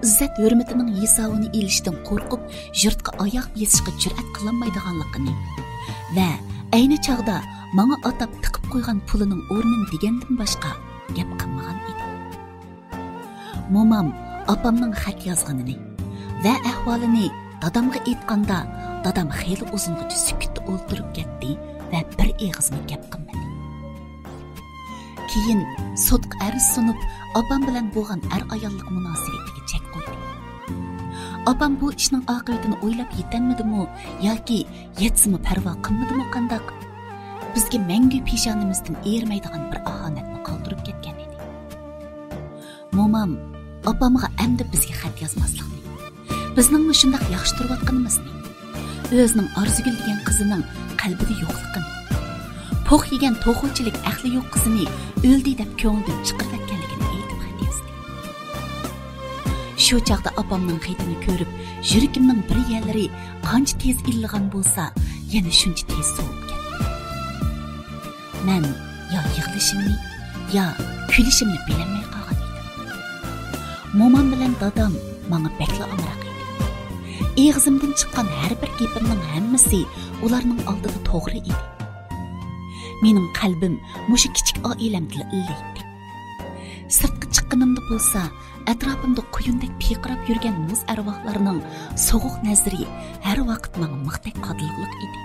ئىززەت ھۆرمىتىنىڭ ھېسابىنى ئېلىشتىن قورقۇپ، يۇرتقا ئاياغ بېسىشقا جۈرئەت قىلالمايدىغانلىقىنى ۋە ئەينى چاغدا ماڭا ئاتاپ تىقىپ قويغان پۇلىنىڭ ئورنىنى دېگەندىن باشقا گەپ قىلمىغان ئىدى. مومام ئاپامنىڭ خەت يازغىنىنى ۋە ئەھۋالىنى دادامغا ئېيتقاندا، دادام خېلى ئۇزۇنغىچە سۈكۈتتە ئولتۇرۇپ كەتتى ۋە بىر ئېغىزمۇ گەپ قىلمىدى. كېيىن سوتقا ئەرز سۇنۇپ، ئاپام بىلەن بولغان ئەر-ئاياللىق مۇناسىۋىتىگە چەك قويدى. ئاپام بۇ ئىشنىڭ ئاقىۋىتىنى ئويلاپ يېتەلمىدىمۇ ياكى يەتسىمۇ پەرۋا قىلمىدىمۇ قانداق، بىزگە مەڭگۈ پېشانىمىزدىن ئېرىمەيدىغان بىر ئاھانەتنى قالدۇرۇپ كەتكەن ئىدى. مومام ئاپامغا ئەمدى بىزگە خەت يازماسلىقنى، بىزنىڭمۇ شۇنداق ياخشى تۇرۇۋاتقىنىمىزنى، ئۆزىنىڭ ئارزۇگۈل دېگەن قىزىنىڭ قەلبىدە يوقلۇقىنى، پوق يېگەن توخۇچىلىك ئەقلى يوق قىزىنى ئۆلدى دەپ كۆڭلىدىن چىقىرىۋەتكەنلىكىنى ئېيتىپ خەت يازدى. شۇ چاغدا ئاپامنىڭ خېتىنى كۆرۈپ، يۈرىكىمنىڭ بىر يەرلىرى قانچە تېز ئىللىغان بولسا، يەنە شۇنچە تېز سوۋۇپ كەتتى. مەن يا يىغلىشىمنى، يا كۈلۈشۈمنى بىلەلمەي قالغان ئىدىم. مومام بىلەن دادام ماڭا بەكلا ئامراق ئىدى. ئېغىزىمدىن چىققان ھەر بىر گېپىمنىڭ ھەممىسى ئۇلارنىڭ ئالدىدا توغرا ئىدى. مېنىڭ قەلبىم مۇشۇ كىچىك ئائىلەمدىلا ئىللىيتتى. سىرتقا چىققىنىمدا بولسا، ئەتراپىمدا قۇيۇندەك پىرقىراپ يۈرگەن مۇز ئەرۋاھلارنىڭ سوغۇق نەزىرى ھەر ۋاقىت ماڭا مىختەك قادىلىقلىق ئىدى.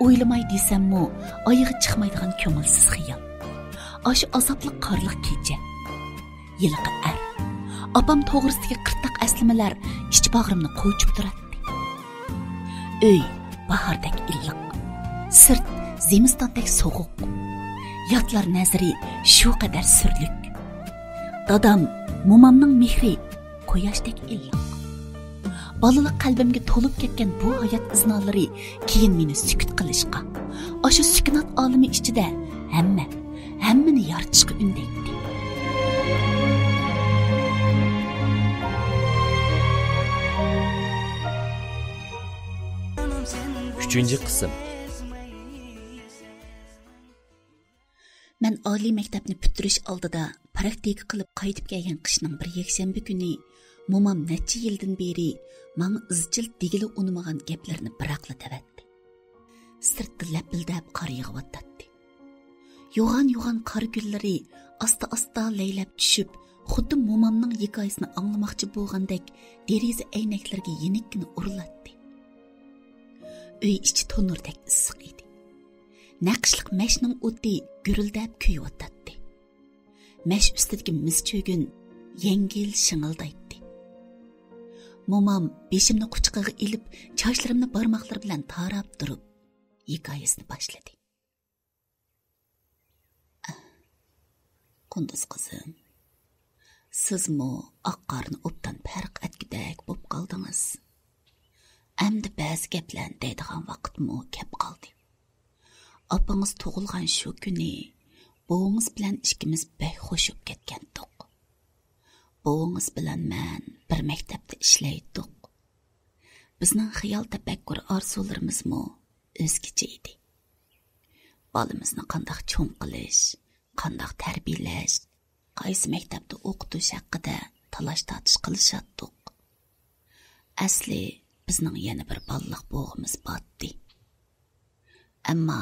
ئويلىماي دېسەممۇ، ئايىغى چىقمايدىغان كۆڭۈلسىز خىيال. ئاشۇ ئازابلىق قارلىق كېچە. ھېلىقى ئەر. ئاپام توغرىسىدىكى قىرتاق ئەسلىمىلەر ئىچ باغرىمنى قوچۇپ تۇراتتى. ئۆي باھاردەك ئىللىق، سىرت زىمىستاندەك سوغۇق. ياتلار نەزىرى شۇ قەدەر سۈرلۈك. دادام، مومامنىڭ مېھرى قۇياشتەك ئىللىق. بالىلىق قەلبىمگە تولۇپ كەتكەن بۇ ھايات ئىزنالىرى كېيىن مېنى سۈكۈت قىلىشقا، ئاشۇ سۈكۈنات ئالىمى ئىچىدە ھەممە، ھەممىنى يارىتىشقا ئۈندەيتتى. ئۈچىنچى قىسىم. مەن ئالىي مەكتەپنى پۈتتۈرۈش ئالدىدا پراكتىكا قىلىپ قايتىپ كەلگەن قىشنىڭ بىر يەكشەنبە كۈنى مومام نەچچە يىلدىن بېرى ماڭا ئىزچىل دېگىلى ئۇنىمىغان گەپلەرنى بىراقلا دەۋەتتى. سىرتتا لەپىلدەپ قار يېغىۋاتاتتى. يوغان-يوغان قار گۈللىرى ئاستا-ئاستا لەيلەپ چۈشۈپ، خۇددى مومامنىڭ ھېكايىسىنى ئاڭلىماقچى بولغاندەك دېرىزە ئەينەكلىرىگە يېنىككىنە ئۇرۇلاتتى. ئۆي ئىچى تونۇردەك ئىسسىق ئىدى. نەقىشلىق مەشنىڭ ئوتى گۈرۈلدەپ كۆيۈۋاتاتتى. مەش ئۈستىدىكى مىس چۆگۈن يەڭگىل شىڭىلدايتتى. مومام بېشىمنى قۇچىقىغا ئېلىپ، چاچلىرىمنى بارماقلىرى بىلەن تاراپ تۇرۇپ، ھېكايىسىنى باشلىدى. قۇندۇز قىزىم، سىزمۇ ئاق قارنى ئوبدان پەرق ئەتكۈدەك بوپ قالدىڭىز. ئەمدى بەزى گەپلەرنى دەيدىغان ۋاقىتمۇ كەپ قالدى. ئاپىڭىز تۇغۇلغان شۇ كۈنى بوۋىڭىز بىلەن ئىككىمىز بەك خوش بولۇپ كەتكەنتۇق. بوۋىڭىز بىلەن مەن بىر مەكتەپتە ئىشلەيتتۇق. بىزنىڭ خىيال تەپەككۇر ئارزۇلىرىمىزمۇ ئۆزگىچە ئىدى. بالىمىزنى قانداق چوڭ قىلىش، قانداق تەربىيەلەش، قايسى مەكتەپتە ئوقۇتۇش ھەققىدە تالاش-تارتىش قىلىشاتتۇق. ئەسلى بىزنىڭ يەنە بىر بالىلىق بوغىمىز باتتى. ئەمما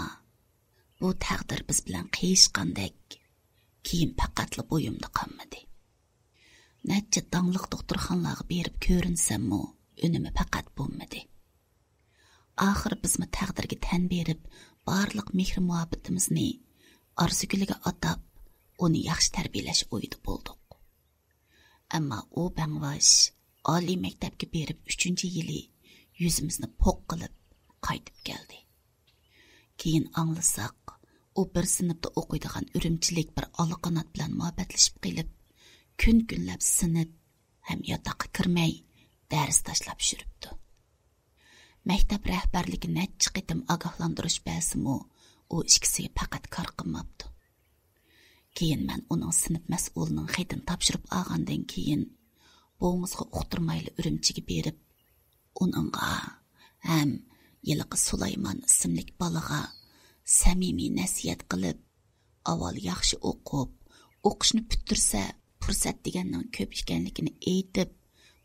بۇ تەقدىر بىز بىلەن قىيىشقاندەك، كېيىن پەقەتلا بويۇمدا قالمىدى. نەچچە داڭلىق دوختۇرخانىلارغا بېرىپ كۆرۈنسەممۇ، ئۈنۈمى پەقەت بولمىدى. ئاخىر بىزمۇ تەقدىرگە تەن بېرىپ، بارلىق مېھرى-مۇھەببىتىمىزنى ئارزۇگۈلگە ئاتاپ، ئۇنى ياخشى تەربىيەلەش ئويىدا بولدۇق. ئەمما ئۇ بەڭۋاش ئالىي مەكتەپكە بېرىپ ئۈچىنچى يىلى يۈزىمىزنى پوق قىلىپ قايتىپ كەلدى. كېيىن ئاڭلىساق، ئۇ بىر سىنىپتا ئوقۇيدىغان ئۈرۈمچىلىك بىر ئالاقانات بىلەن مۇھەببەتلىشىپ قېلىپ، كۈن-كۈنلەپ سىنىپ ھەم ياتاققا كىرمەي، دەرس تاشلاپ يۈرۈپتۇ. مەكتەپ رەھبەرلىكى نەچچە قېتىم ئاگاھلاندۇرۇش بەرسىمۇ، ئۇ ئىككىسىگە پەقەت كار قىلماپتۇ. كېيىن مەن ئۇنىڭ سىنىپ مەسئۇلىنىڭ خېتىنى تاپشۇرۇپ ئالغاندىن كېيىن، بوۋىڭىزغا ئۇقتۇرمايلا ئۈرۈمچىگە بېرىپ، ئۇنىڭغا ھەم ھېلىقى سۇلايمان ئىسىملىك بالىغا سەمىمىي نەسىھەت قىلىپ، ئاۋۋال ياخشى ئوقۇپ، ئوقۇشنى پۈتتۈرسە، پۇرسەت دېگەننىڭ كۆپ ئىكەنلىكىنى ئېيتىپ،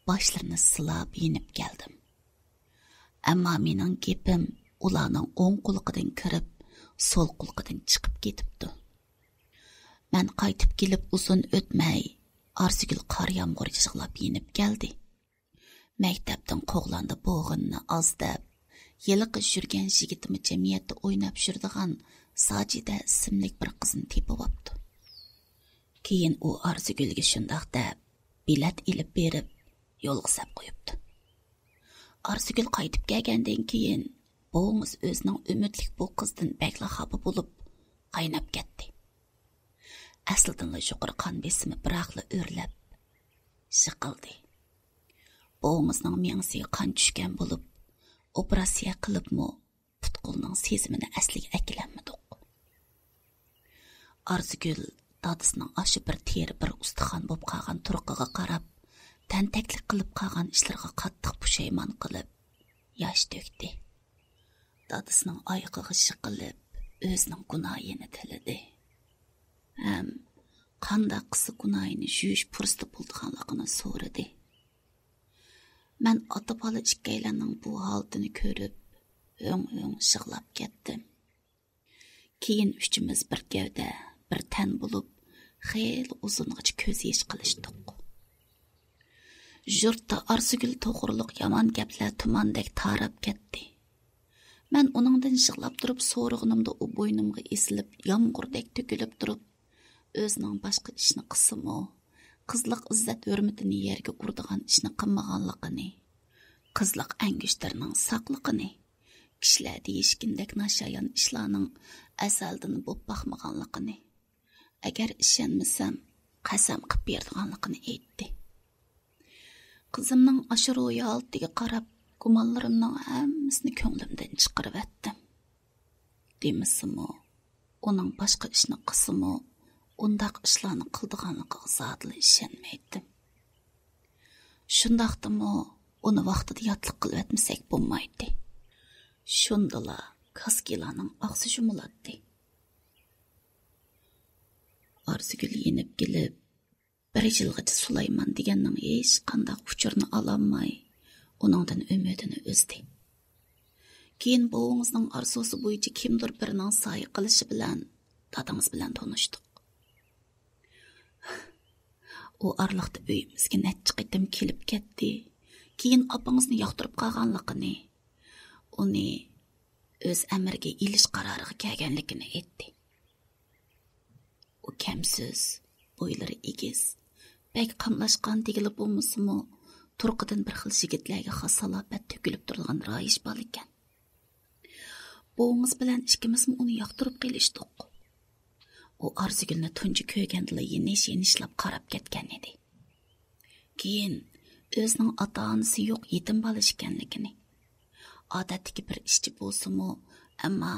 باشلىرىنى سىلاپ يېنىپ كەلدىم. ئەمما مېنىڭ گېپىم ئۇلارنىڭ ئوڭ قۇلىقىدىن كىرىپ، سول قۇلىقىدىن چىقىپ كېتىپتۇ. مەن قايتىپ كېلىپ ئۇزۇن ئۆتمەي، ئارزۇگۈل قار يامغۇرى يىغلاپ يېنىپ كەلدى. مەكتەپتىن قوغلاندى بوغىنىنى ئاز دەپ، ھېلىقى يۈرگەن يىگىتىمۇ جەمئىيەتتە ئويناپ يۈرىدىغان ساجىدە ئىسىملىك بىر قىزنى تېپىۋاپتۇ. كېيىن ئۇ ئارزۇگۈلگە شۇنداق دەپ، بېلەت ئېلىپ بېرىپ، يولغا سەپ قويۇپتۇ. ئارزۇگۈل قايتىپ كەلگەندىن كېيىن، بوۋىڭىز ئۆزىنىڭ ئۈمىدلىك بۇ قىزدىن بەكلا خاپا بولۇپ، قايناپ كەتتى. ئەسلىدىنلا يۇقىرى قان بېسىمى بىراقلا ئۆرلەپ، يىقىلدى. بوۋىڭىزنىڭ مېڭىسىگە قان چۈشكەن بولۇپ، ئوپېراتسىيە قىلىپمۇ پۇت-قولنىڭ سېزىمىنى ئەسلىگە ئەكېلەلمىدۇق. ئارزۇگۈل دادىسىنىڭ ئاشۇ بىر تېرە، بىر ئۇستىخان بولۇپ قالغان تۇرقىغا قاراپ، تەنتەكلىك قىلىپ قالغان ئىشلىرىغا قاتتىق پۇشايمان قىلىپ، ياش تۆكتى. دادىسىنىڭ ئايىغىغا يىقىلىپ، ئۆزىنىڭ گۇناھىنى تىلىدى. ھەم قانداق قىلسا گۇناھىنى يۇيۇش پۇرسىتى بولىدىغانلىقىنى سورىدى. مەن ئاتا-بالا ئىككىيلەننىڭ بۇ ھالىتىنى كۆرۈپ، ھۆڭ-ھۆڭ يىغلاپ كەتتىم. كېيىن ئۈچىمىز بىر گەۋدە، بىر تەن بولۇپ، خېلى ئۇزۇنغىچە كۆز يېشى قىلىشتۇق. يۇرتتا ئارزۇگۈل توغرۇلۇق يامان گەپلەر تۇماندەك تاراپ كەتتى. مەن ئۇنىڭدىن يىغلاپ تۇرۇپ سورىغىنىمدا، ئۇ بوينۇمغا ئېسىلىپ، يامغۇردەك تۆكۈلۈپ تۇرۇپ، ئۆزىنىڭ باشقا ئىشنى قىلسىمۇ، قىزلىق ئىززەت ھۆرمىتىنى يەرگە ئۇرىدىغان ئىشنى قىلمىغانلىقىنى، قىزلىق ئەڭگۈشتەرنىڭ ساقلىقىنى، كىشىلەر دېيىشكىنىدەك ناشايان ئىشلارنىڭ ئەزەلدىن بولۇپ باقمىغانلىقىنى، ئەگەر ئىشەنمىسەم، قەسەم قىلىپ بېرىدىغانلىقىنى ئېيتتى. قىزىمنىڭ ئاشۇ روھىي ھالىتىگە قاراپ، گۇمانلىرىمنىڭ ھەممىسىنى كۆڭلۈمدىن چىقىرىۋەتتىم. دېمىسىمۇ، ئۇنىڭ باشقا ئىشنى قىلسىمۇ، ئۇنداق ئىشلارنى قىلىدىغانلىقىغا زادىلا ئىشەنمەيتتىم. شۇنداقتىمۇ، ئۇنى ۋاقتىدا ياتلىق قىلىۋەتمىسەك بولمايتتى. شۇندىلا كاسكىلارنىڭ ئاغزى يۇمۇلاتتى. ئارزۇگۈل يېنىپ كېلىپ، بىر يىلغىچە سۇلايمان دېگەننىڭ ھېچقانداق ئۇچۇرىنى ئالالماي، ئۇنىڭدىن ئۈمىدىنى ئۈزدى. كېيىن بوۋىڭىزنىڭ ئارزۇسى بويىچە كىمدۇر بىرىنىڭ سايە قىلىشى بىلەن دادىڭىز بىلەن تونۇشتۇق. ئۇ ئارىلىقتا ئۆيىمىزگە نەچچە قېتىم كېلىپ كەتتى. كېيىن ئاپىڭىزنى ياقتۇرۇپ قالغانلىقىنى، ئۇنى ئۆز ئەمرىگە ئېلىش قارارىغا كەلگەنلىكىنى ئېيتتى. ئۇ كەمسىز، بويلىرى ئېگىز، بەك قاملاشقان دېگىلى بولمىسىمۇ، تۇرقىدىن بىر خىل يىگىتلەرگە خاس سالاپەت تۆكۈلۈپ تۇرىدىغان رايىش بار ئىكەن. بوۋىڭىز بىلەن ئىككىمىزمۇ ئۇنى ياقتۇرۇپ قېلىشتۇق. ئۇ ئارزۇگۈلنى تۇنجى كۆرگەندىلا يېنىش-يېنىشلاپ قاراپ كەتكەن ئىدى. كېيىن ئۆزىنىڭ ئاتا-ئانىسى يوق يېتىم بالا ئىكەنلىكىنى، ئادەتتىكى بىر ئىشچى بولسىمۇ، ئەمما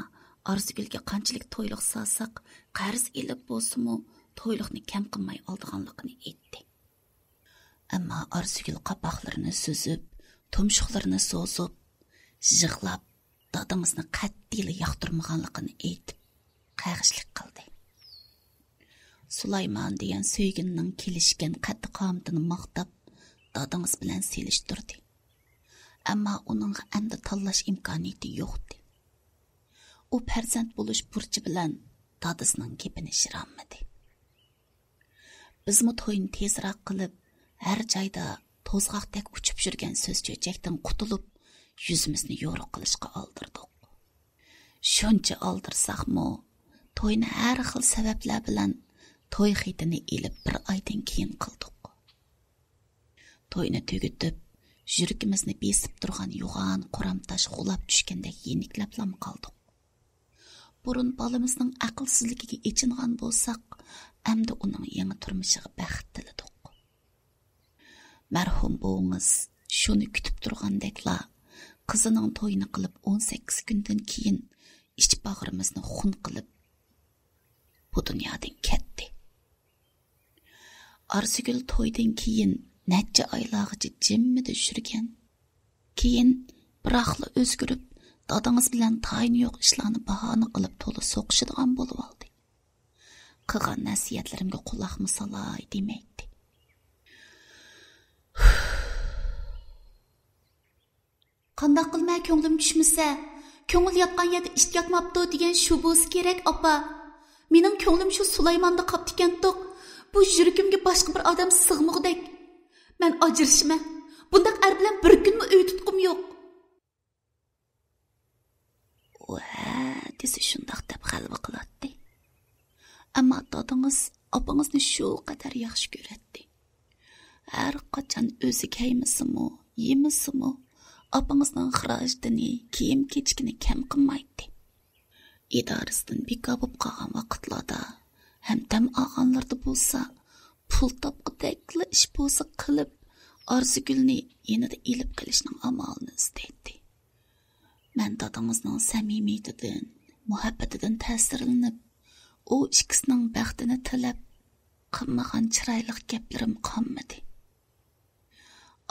ئارزۇگۈلگە قانچىلىك تويلۇق سالساق، قەرز ئېلىپ بولسىمۇ، تويلۇقنى كەم قىلماي ئالىدىغانلىقىنى ئېيتتى. ئەمما ئارزۇگۈل قاپاقلىرىنى سۈزۈپ، تۇمشۇقلىرىنى سوزۇپ، يىغلاپ، دادىڭىزنى قەتئىيلا ياقتۇرمىغانلىقىنى ئېيتىپ، قەغىشلىك قىلدى. سۇلايمان دېگەن سۆيگىنىنىڭ كېلىشكەن قەددى-قامىتىنى ماختاپ، دادىڭىز بىلەن سېلىشتۇردى. ئەمما ئۇنىڭغا ئەمدى تاللاش ئىمكانىيىتى يوقتى. ئۇ پەرزەنت بولۇش بۇرچى بىلەن دادىسىنىڭ گېپىنى يىرالمىدى. بىزمۇ توينى تېزراق قىلىپ، ھەر جايدا توزغاقتەك ئۇچۇپ يۈرگەن سۆز-چۆچەكتىن قۇتۇلۇپ، يۈزىمىزنى يورۇق قىلىشقا ئالدىردۇق. شۇنچە ئالدىرساقمۇ، توينى ھەر خىل سەۋەبلەر بىلەن توي خېتىنى ئېلىپ بىر ئايدىن كېيىن قىلدۇق. توينى تۈگىتىپ، يۈرىكىمىزنى بېسىپ تۇرغان يوغان قۇرام تاش غۇلاپ چۈشكەندەك يېنىكلەپلام قالدۇق. بۇرۇن بالىمىزنىڭ ئەقىلسىزلىكىگە ئېچىنغان بولساق، ئەمدى ئۇنىڭ يېڭى تۇرمۇشىغا بەخت تىلىدۇق. مەرھۇم بوۋىڭىز شۇنى كۈتۈپ تۇرغاندەكلا، قىزىنىڭ تويىنى قىلىپ ئون سەككىز كۈندىن كېيىن ئىچ باغرىمىزنى خۇن قىلىپ، بۇ دۇنيادىن كەتتى. ئارزۇگۈل تويدىن كېيىن نەچچە ئايلارغىچە جىممىدە يۈرگەن. كېيىن بىراقلا ئۆزگىرىپ، دادىڭىز بىلەن تايىنى يوق ئىشلارنى باھانە قىلىپ تولا سوقۇشىدىغان بولۇۋالدى. قىلغان نەسىھەتلىرىمگە قۇلاقمۇ سالاي دېمەيتتى. قانداق قىلىمەن كۆڭلۈم چۈشمىسە؟ كۆڭۈل ياتقان يەردە ئىت ياتماپتۇ دېگەن شۇ بولسا كېرەك، ئاپا. مېنىڭ كۆڭلۈم شۇ سۇلايماندا قاپتىكەنتۇق. بۇ يۈرىكىمگە باشقا بىر ئادەم سىغمىغۇدەك. مەن ئاجرىشىمەن. بۇنداق ئەر بىلەن بىر كۈنمۇ ئۆي تۇتقۇم يوق. ئۇ ھە دېسە شۇنداق دەپ غەلۋە قىلاتتى. ئەمما دادىڭىز ئاپىڭىزنى شۇ قەدەر ياخشى كۆرەتتى. ھەر قاچان ئۆزى كەيمىسىمۇ، يېمىسىمۇ، ئاپىڭىزنىڭ خىراجىتىنى، كىيىم-كېچىكىنى كەم قىلمايتتى. ئىدارىسىدىن بىكار بولۇپ قالغان ۋاقىتلاردا ھەم دەم ئالغانلىرىدا بولسا، پۇل تاپقۇدەكلا ئىش بولسا قىلىپ، ئارزۇگۈلنى يېنىدا ئېلىپ قېلىشنىڭ ئامالىنى ئىزدەيتتى. مەن دادىڭىزنىڭ سەمىمىيىتىدىن، مۇھەببىتىدىن تەسىرلىنىپ، ئۇ ئىككىسىنىڭ بەختىنى تىلەپ، قىلمىغان چىرايلىق گەپلىرىم قالمىدى.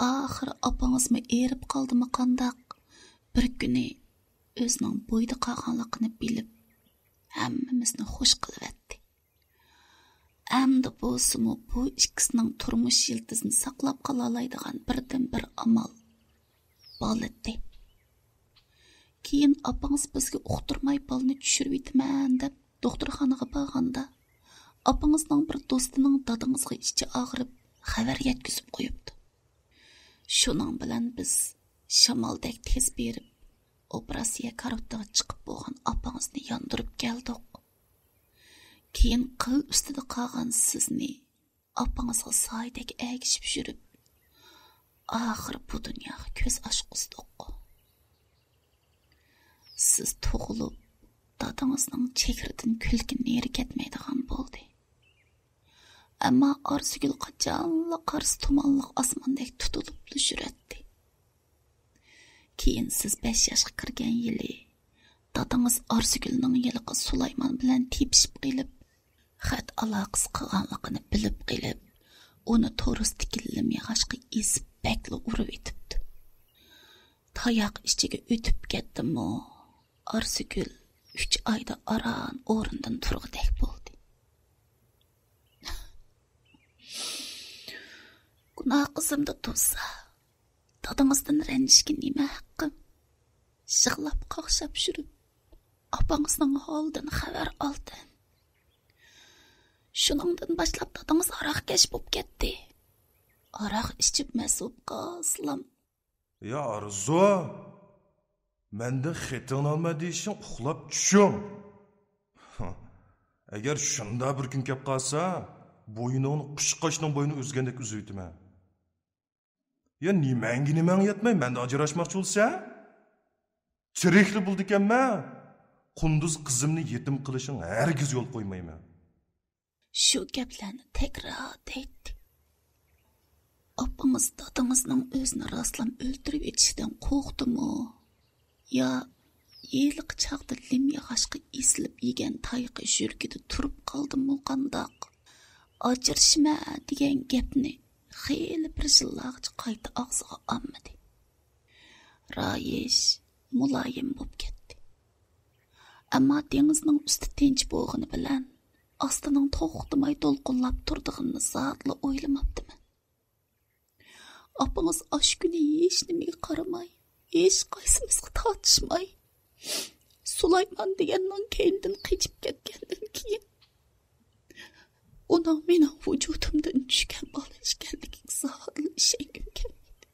ئاخىر ئاپىڭىزمۇ ئېرىپ قالدىمۇ قانداق، بىر كۈنى ئۆزىنىڭ بويىدا قالغانلىقىنى بىلىپ، ھەممىمىزنى خوش قىلىۋەتتى. ئەمدى بولسىمۇ بۇ ئىككىسىنىڭ تۇرمۇش يىلتىزىنى ساقلاپ قالالايدىغان بىردىنبىر ئامال بالىدى. كېيىن ئاپىڭىز بىزگە ئۇقتۇرماي بالىنى چۈشۈرۈۋېتىمەن دەپ دوختۇرخانىغا بارغاندا، ئاپىڭىزنىڭ بىر دوستىنىڭ دادىڭىزغا ئىچى ئاغرىپ، خەۋەر يەتكۈزۈپ قويۇپتۇ. شۇنىڭ بىلەن بىز شامالدەك تېز بېرىپ، ئوپېراتسىيە كارىۋىتىغا چىقىپ بولغان ئاپىڭىزنى ياندۇرۇپ كەلدۇق. كېيىن قىل ئۈستىدە قالغان سىزنى ئاپىڭىزغا سايىدەك ئەگىشىپ يۈرۈپ، ئاخىر بۇ دۇنياغا كۆز ئاچقۇزدۇق. سىز تۇغۇلۇپ، دادىڭىزنىڭ چېھرىدىن كۈلكە نېرى كەتمەيدىغان بولدى. ئەمما ئارزۇگۈل قاچانلا قارىسا تۇمانلىق ئاسماندەك تۇتۇلۇپلا يۈرەتتى. كېيىن سىز بەش ياشقا كىرگەن يىلى، دادىڭىز ئارزۇگۈلنىڭ ھېلىقى سۇلايمان بىلەن تېپىشىپ قېلىپ، خەت ئالاقىسى قىلغانلىقىنى بىلىپ قېلىپ، ئۇنى تورۇستىكى لىم ياغاچقا ئېسىپ بەكلا ئۇرۇۋېتىپتۇ. تاياق ئىچىگە ئۆتۈپ كەتتىمۇ، ئارزۇگۈل ئۈچ ئايدا ئاران ئورنىدىن تۇرغۇدەك بولدى. گۇناھ قىزىمدا تۇرسا، دادىڭىزدىن رەنجىشكە نېمە ھەققىم؟ يىغلاپ قاقشاپ يۈرۈپ، ئاپاڭىزنىڭ ھالىدىن خەۋەر ئالدىم. شۇنىڭدىن باشلاپ دادىڭىز ھاراقكەش بولۇپ كەتتى. ھاراق ئىچىپ مەست بولۇپ قالسىلام. يا ئارزۇ، مەندىن خېتىڭنى ئالما دېيىشىڭ ئۇخلاپ چۈشۈڭ. ئەگەر شۇنداق بىر كۈن كەپ قالسا، بوينۇڭنى قۇشقاچنىڭ بوينى ئۈزگەندەك ئۈزۈۋېتىمەن. يا نېمەڭگە نېمەڭ يەتمەي مەندىن ئاجراشماقچى بولىسەن؟ تىرىكلا بولىدىكەنمەن، قۇندۇز قىزىمنى يېتىم قىلىشىڭ ھەرگىز يول قويمايمەن. شۇ گەپلەرنى تەكرار دەيتتى. ئاپىڭىز دادىڭىزنىڭ ئۆزىنى راستلام ئۆلتۈرۈۋېتىشىدىن قورقتىمۇ؟ يا ھېلىقى چاغدا لىم ياغاچقا ئېسىلىپ يېگەن تايىقى يۈرىكىدە تۇرۇپ قالدىمۇ قانداق؟ ئاجرىشىمەن دېگەن گەپنى خېلى بىر يىللارغىچە قايتا ئاغزىغا ئالمىدى. رايىش مۇلايىم بولۇپ كەتتى. ئەمما دېڭىزنىڭ ئۈستى تىنچ بولغىنى بىلەن ئاستىنىڭ توختىماي دولقۇنلاپ تۇرىدىغىنىنى زادىلا ئويلىماپتىمەن. ئاپىڭىز ئاشۇ كۈنى ھېچنېمىگە قارىماي، ھېچقايسىمىزغا تارتىشماي، سۇلايمان دېگەننىڭ كەينىدىن قېچىپ كەتكەندىن كېيىن، ئۇنىڭ مېنىڭ ۋۇجۇدۇمدىن چۈشكەن بالا ئىكەنلىكىگە زادىلا ئىشەنگۈم كەلمەيدۇ.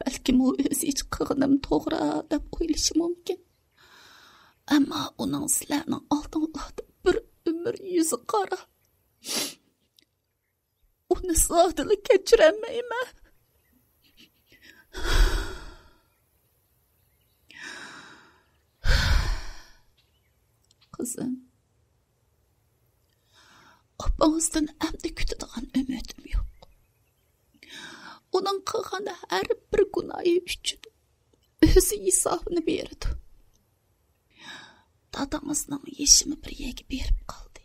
بەلكىم ئۇ ئۆزى ھېچ قىلغىنىم توغرا دەپ ئويلىشى مۇمكىن. ئەمما ئۇنىڭ سىلەرنىڭ ئالدىڭلاردا بىر ئۆمۈر يۈزى قارا. ئۇنى زادىلا كەچۈرەلمەيمەن. قىزىم، ئاپىڭىزدىن ئەمدى كۈتىدىغان ئۈمىدىم يوق. ئۇنىڭ قىلغان ھەر بىر گۇناھى ئۈچۈن ئۆزى ھېسابىنى بېرىدۇ. دادىڭىزنىڭ يېشىمۇ بىر يەرگە بېرىپ قالدى.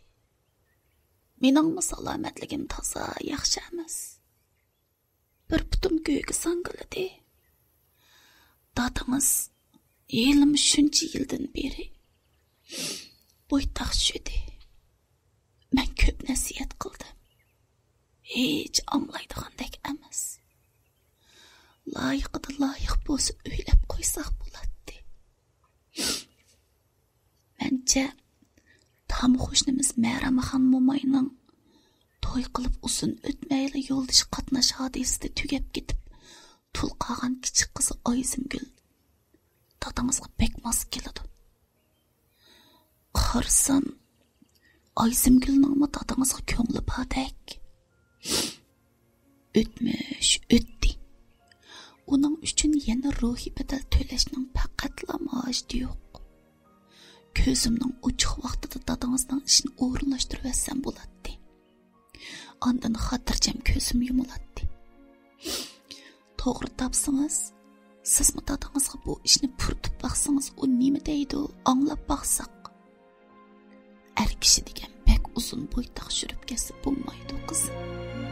مېنىڭمۇ سالامەتلىكىم تازا ياخشى ئەمەس. بىر پۇتۇم گۆگە ساڭگىلىدى. دادىڭىز ھېلىمۇ شۇنچە يىلدىن بېرى بويتاق چۈشىدى. مەن كۆپ نەسىھەت قىلدىم. ھېچ ئاڭلايدىغاندەك ئەمەس. بولسا ئۆيلەپ قويساق بولاتتى. مەنچە، تام قوشنىمىز مەرەمخان موماينىڭ توي قىلىپ ئۇزۇن ئۆتمەيلا يولدىشى قاتناش ھادىسىسىدە تۈگەپ كېتىپ، تۇل قالغان كىچىك قىزى ئايزىمگۈل دادىڭىزغا بەك ماس كېلىدۇ. قارىسام، ئايزىمگۈلنىڭمۇ دادىڭىزغا كۆڭلى باردەك. ئۆتمۈش ئۆتتى. ئۇنىڭ ئۈچۈن يەنە روھىي بەدەل تۆلەشنىڭ پەقەتلا ھاجىتى يوق. كۆزۈمنىڭ ئوچۇق ۋاقتىدا دادىڭىزنىڭ ئىشىنى ئورۇنلاشتۇرۇۋەتسەم بولاتتى. ئاندىن خاتىرجەم كۆزۈم يۇمۇلاتتى. توغرا تاپسىڭىز، سىزمۇ دادىڭىزغا بۇ ئىشنى پۇرىتىپ باقسىڭىز، ئۇ نېمە دەيدۇ، ئاڭلاپ باقساق. ئەر كىشى دېگەن بەك ئۇزۇن بويتاق چۈشۈرۈپ كەتسە بولمايدۇ، قىزىم.